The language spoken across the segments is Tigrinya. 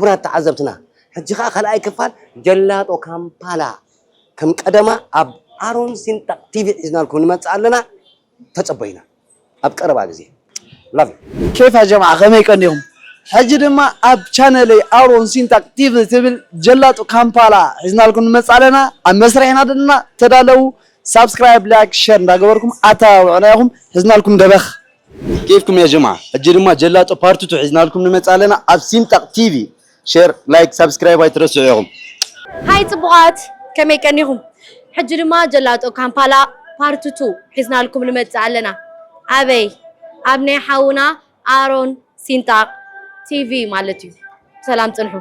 ክቡራት ተዓዘብትና፣ ሕጂ ኸዓ ካልኣይ ክፋል ጀላጦ ካምፓላ ከም ቀደማ ኣብ ኣሮን ሲንጣቅ ቲቪ ሒዝናልኩም ንመጽእ ኣለና። ተጸበዩና ኣብ ቀረባ ግዜ። Love you። ኬፍ ያ ጀምዓ፣ ከመይ ቀኒኹም? ሕጂ ድማ ኣብ ቻነለይ ኣሮን ሲንጣቅ ቲቪ ትብል ጀላጡ ካምፓላ ሒዝናልኩም ንመጽእ ኣለና። ኣብ መስርሕ ኢና ዘለና፣ ተዳለዉ። ሳብስክራይብ፣ ላይክ፣ ሸር እንዳገበርኩም ኣተባብዑና ኢኹም። ሒዝናልኩም ደበኽ። ኬፍኩም ያ ጀምዓ? ሕጂ ድማ ጀላጡ ፓርት ቱ ሒዝናልኩም ንመጽእ ኣለና ኣብ ሲንጣቅ ቲቪ። ሸር፣ ላይክ፣ ሳብስክራይብ ኣይትረስዑ ኢኹም። ሃይ ጽቡቓት፣ ከመይ ቀኒኹም? ሕጂ ድማ ጀላጦ ካምፓላ ፓርት ቱ ሒዝናልኩም ንመጽእ ኣለና። ኣበይ? ኣብ ናይ ሓውና ኣሮን ሲንጣቅ ቲቪ ማለት እዩ። ሰላም ጽንሑ።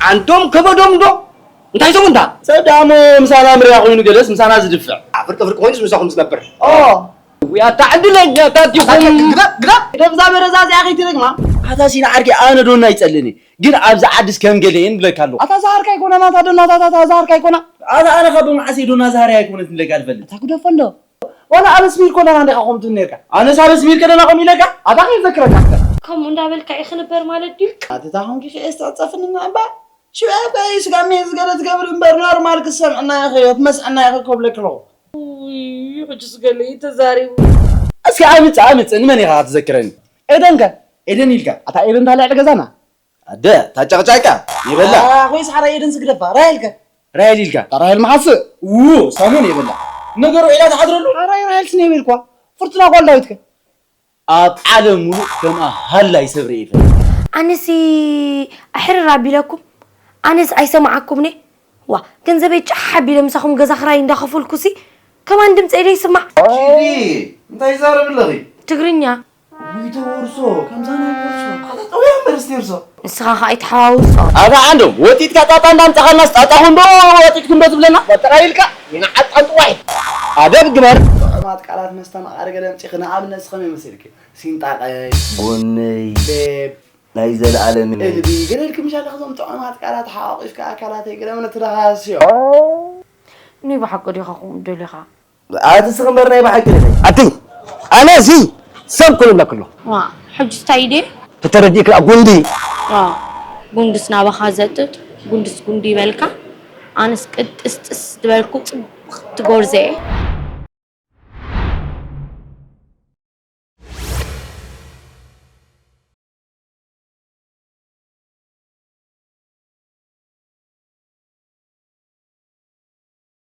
ዓንዶም ከበዶም ዶ? እንታይ ዞም እንዳ? ሰብ ዳሞ ምሳና ምርያ ኮይኑ ገለስ ምሳና ዝድፍዕ። ፍርቂ ፍርቂ ኮይኑስ ምሳኹም ዝነብር። ኦ። ውይ ኣታ ዕድለኛታት ኣታ ዲኹም። ግዳ ግዳ ግዳ። ደብዛ በረዛ እዚኣ ከይትደግማ። ኣታ ሲና ዓርኪ ኣነ ዶና ይጸልኒ። ግን ኣብዚ ዓድስ ከም ገለ እየን ብለካ ኣለኹ። ኣታ ዛሃርካ ኣይኮነን ኣታ ዶና ኣታ ኣታ ዛሃርካ ኣይኮና። ኣታ ኣነ ካብ መዓስ ዶና ዛሃርያ ኣይኮነት ብለካ ዝፈልጥ። ኣታ ግደፎ እንዶ። ዋላ ኣበስሚር ኮለና እንዲኻ ከምኡ ትብል ነርካ። ኣነስ ኣበስሚር ከለና ከምኡ ኢለካ? ኣታ ከይዘክረካ እስከ። ከምኡ እንዳበልካ እዩ ክንበር ማለት ድዩ? ኣቲ እታ ኮንኪ ከ የስተዕጸፍኒ እባ። ሽዑ ከ ስጋሜ ዝገለ ትገብር እምበር ኖርማል ክሰምዕና ኢኺ፣ ክትመስዕና ኢኺ ክብለኪ ኣለኹ። ውይ፣ ሕጂ ስገለ እዩ ተዛሪቡ። እስኪ ኣምጽእ፣ ኣምጽእ፣ ንመን ኢኻ ትዘክረኒ? ኤደን ከ? ኤደን ኢልካ? ኣታ ኤደን እታ ልዕሊ ገዛና? ኣደ፣ ታጨቕጫቃ፣ ይበላ። ኣ፣ ኮይስ ሓራ ኤደን ስግደፋ፣ ራሄል ከ? ራሄል ኢልካ? እታ ራሄል መሓስእ? ው፣ ሳሙን ይበላ። ነገሩ ዒላ ትሓድረሉ? ሓራይ ራሄል ስነ ይበልኳ። ፍርቱና ጓል ዳዊት ከ? ኣብ ዓለም ሙሉእ ከምኣ ሃላይ ሰብ ርእየ ይፈልጥ። ኣነሲ ኣሕርር ኣቢለኩም፣ ኣነስ ኣይሰማዓኩምኒ። ዋ፣ ገንዘበይ ጫሕ ኣቢለ ምሳኹም ገዛ ክራይ እንዳኸፈልኩሲ፣ ከማን ድምፀይ ዶ ይስማዕ? ኪዲ፣ እንታይ ይዛረብ ኣለኺ? ትግርኛ። ውይ፣ ተወርሶ፣ ከምዛ ናይ ወርሶ። ኣታ ጠውያ እምበር እስቲ ወርሶ። ንስኻ ኸኣ ኣይትሓዋውሶ። ኣታ ዓንዶም፣ ወጢጥካ ጣጣ እንዳምጻኻናስ ጣጣኹም ዶ ወጢጥኩም ዶ ትብለና? ወጥራ ኢልካ፣ ይንዓጥ ኣንጥዋይ። ኣደብ ግበር። ጥዑማት ቃላት መስተማቐሪ ገለ ኣምጺኺ፣ ንኣብነት፣ እስኺ ከመይ መሲልኪ? ሲንጣቐይ። ጎነይ። ቤብ። ናይ ዘለኣለምን። እልቢ። ገለ ኢልኪ ምሻለኺ፣ እዞም ጥዑማት ቃላት ሓቋቒፍካ ኣካላተይ ገለ ምን ትረኻስዮ። ንይ ብሓቂ ዲኻ ከምኡ ደሊኻ? ኣቲ ስኽ እምበር ናይ ብሓቂ ዲኺ? ኣቲ ኣነ እዚ ሰብ ኩሉ ብለክሎ። ዋ፣ ሕጂ እንታይ ድየ? ተተረዲእክ ደኣ ጉንዲ። ዋ፣ ጉንድስ ናባኻ ዘጥጥ፣ ጉንድስ ጉንዲ ይበልካ። ኣነስ ቅጥስጥስ ዝበልኩ ጽቡቕ ትጎርዘ እየ።